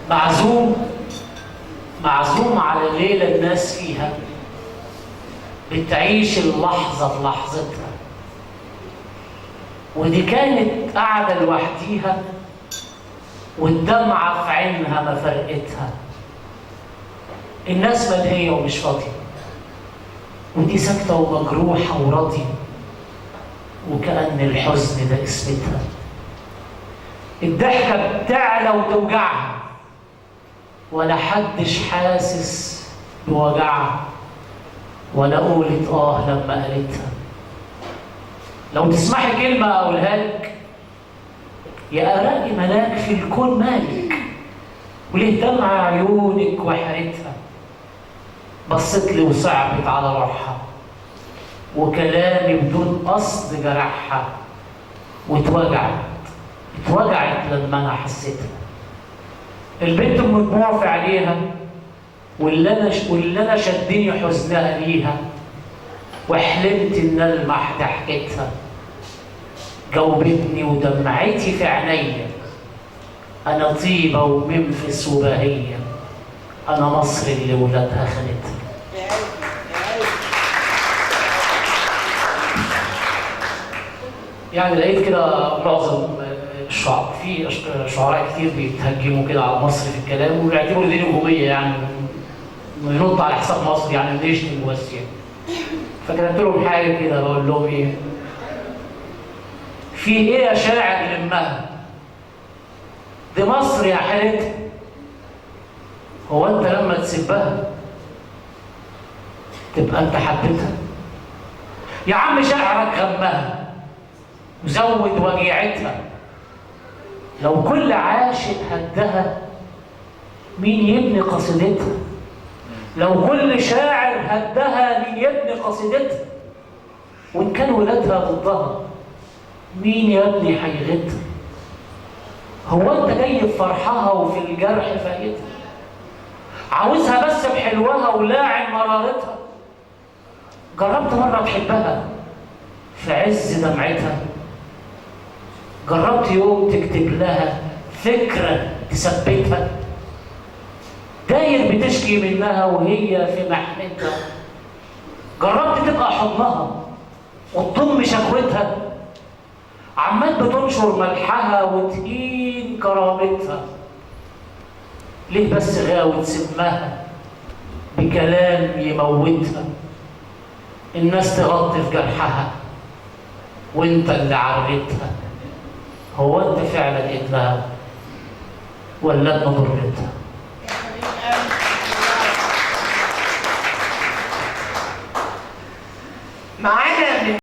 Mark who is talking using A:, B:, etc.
A: معزوم، معزوم على ليلة الناس فيها بتعيش اللحظة بلحظتها، ودي كانت قاعدة لوحديها والدمعة في عينها ما فرقتها. الناس ملهية ومش فاضية، ودي ساكتة ومجروحة وراضية، وكأن الحزن ده اسمتها. الضحكة بتعلى وتوجعها، ولا حدش حاسس بوجعها، ولا قولت آه لما قالتها. لو تسمحي كلمة أقولها لك، يا أرق ملاك في الكون مالك، وليه دمع عيونك وحرتها. بصت لي وصعبت على روحها، وكلامي بدون قصد جرحها، واتوجعت اتوجعت لما أنا حسيتها. البنت ام دموع في عينيها، واللي أنا شدني حزنها ليها، وحلمت إن ألمح ضحكتها. جاوبتني ودمعتي في عينيا، أنا طيبة ومنفس وبهية، أنا مصر اللي ولادها خانتها. يعني لقيت كده معظم الشعراء، في شعراء كتير بيتهجموا كده على مصر في الكلام، وبيعتبروا دي نجومية، يعني ينط على حساب مصر، يعني بيشتم بس يعني. فكتبت لهم حاجة كده بقول لهم إيه؟ في إيه يا شاعر لمها؟ دي مصر يا حالتها، هو أنت لما تسبها تبقى أنت حبيتها؟ يا عم شعرك غمها وزود وجيعتها، لو كل عاشق هدها مين يبني قصيدتها؟ لو كل شاعر هدها مين يبني قصيدتها؟ وإن كان ولادها ضدها مين يا ابني حيغتها؟ هو أنت جاي في فرحها وفي الجرح فايتها؟ عاوزها بس بحلوها ولاعن مرارتها؟ جربت مرة تحبها في عز دمعتها؟ جربت يوم تكتب لها فكرة تثبتها؟ داير بتشكي منها وهي في محنتها؟ جربت تبقى حضنها وتضم شكوتها؟ عمال بتنشر ملحها وتهين كرامتها، ليه بس غاوي تسمها بكلام يموتها؟ الناس تغطي في جرحها وانت اللي عريتها. هو انت فعلا ابنها ولا ابن ضرتها؟
B: معانا من